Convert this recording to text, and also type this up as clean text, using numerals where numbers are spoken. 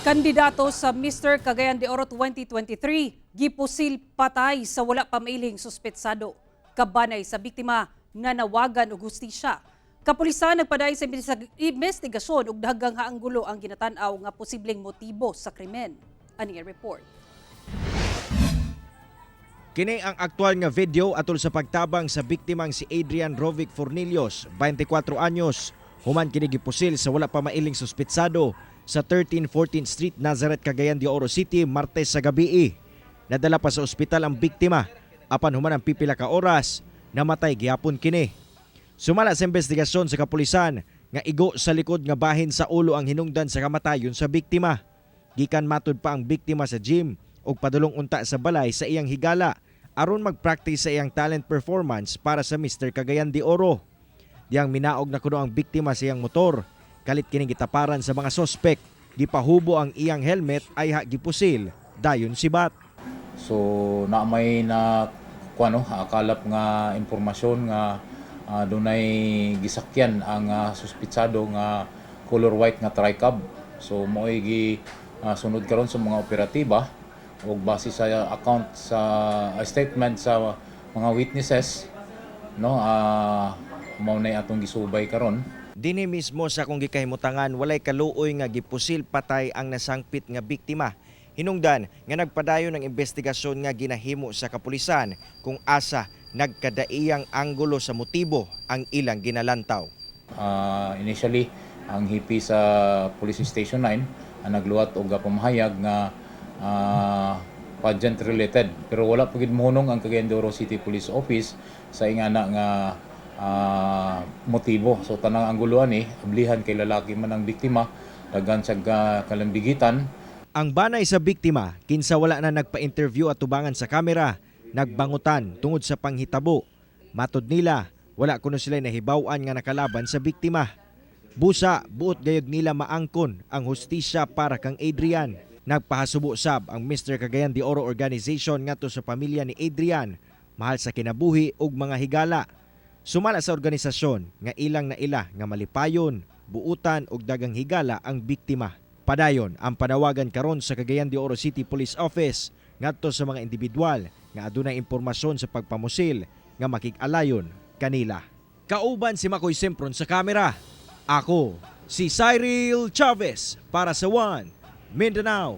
Kandidato sa Mr. Cagayan de Oro 2023, gipusil patay sa wala pa mailing suspetsado. Kabanay sa biktima, nanawagan og hustisya. Kapulisan nagpadayon sa investigasyon ug daghang haanggulo ang ginatan-aw nga posibleng motibo sa krimen. Ani ang report. Kini ang aktual nga video atol sa pagtabang sa biktimang si Adrian Rovic Fornilios, 24 anyos. Human kini gipusil sa wala pa mailing suspetsado sa 1314 Street, Nazareth, Cagayan de Oro City, Martes sa gabi. Nadala pa sa ospital ang biktima apan human ang pipila ka oras, namatay gihapon kini. Sumala sa investigasyon sa kapulisan nga igo sa likod nga bahin sa ulo ang hinungdan sa kamatayon sa biktima. Gikan matud pa ang biktima sa gym ug padulong unta sa balay sa iyang higala aron magpractice sa iyang talent performance para sa Mr. Cagayan de Oro. Diyang minaog na kuno ang biktima sa iyang motor. Kalit kining gitaparan sa mga sospek. Gipahubo ang iyang helmet ayha gipusil dayon sibat. So na may na kuano kalap nga impormasyon nga dunay gisakyan ang suspitsado nga color white nga tricab. So mao'y gi sunod karon sa mga operatiba ug base sa account sa statement sa mga witnesses, no, mao nay atong gisubay karon. Dinhi mismo sa akong gikahimutangan, walay kaluoy nga gipusil patay ang nasangpit nga biktima. Hinungdan nga nagpadayon ang investigasyon nga ginahimo sa kapulisan kung asa nagkadaiyang anggulo sa motibo ang ilang ginalantaw. Initially, ang hepe sa Police Station 9 ang nagluwat og pamahayag nga pageant related, pero wala pa gid mohunong ang Cagayan de Oro City Police Office sa ingana nga motibo. So tanang angguluan ni ablihan kay lalaki man ang biktima, daghan siya kalambigitan. Ang banay sa biktima, kinsa wala na nagpa-interview at tubangan sa kamera, nagbangutan tungod sa panghitabo. Matod nila, wala kuno sila nahibaw-an nga nakalaban sa biktima. Busa, buot gayud nila maangkon ang hustisya para kang Adrian. Nagpahasubo sab ang Mr. Cagayan de Oro Organization ngadto sa pamilya ni Adrian, mahal sa kinabuhi ug mga higala. Sumala sa organisasyon nga ilang naila nga malipayon, buutan ug dagang higala ang biktima. Padayon ang panawagan karon sa Cagayan de Oro City Police Office ngadto sa mga individual nga adunay impormasyon sa pagpamusil nga makig-alayon kanila. Kauban si Makoy Sempron sa kamera. Ako si Cyril Chavez para sa One Mindanao.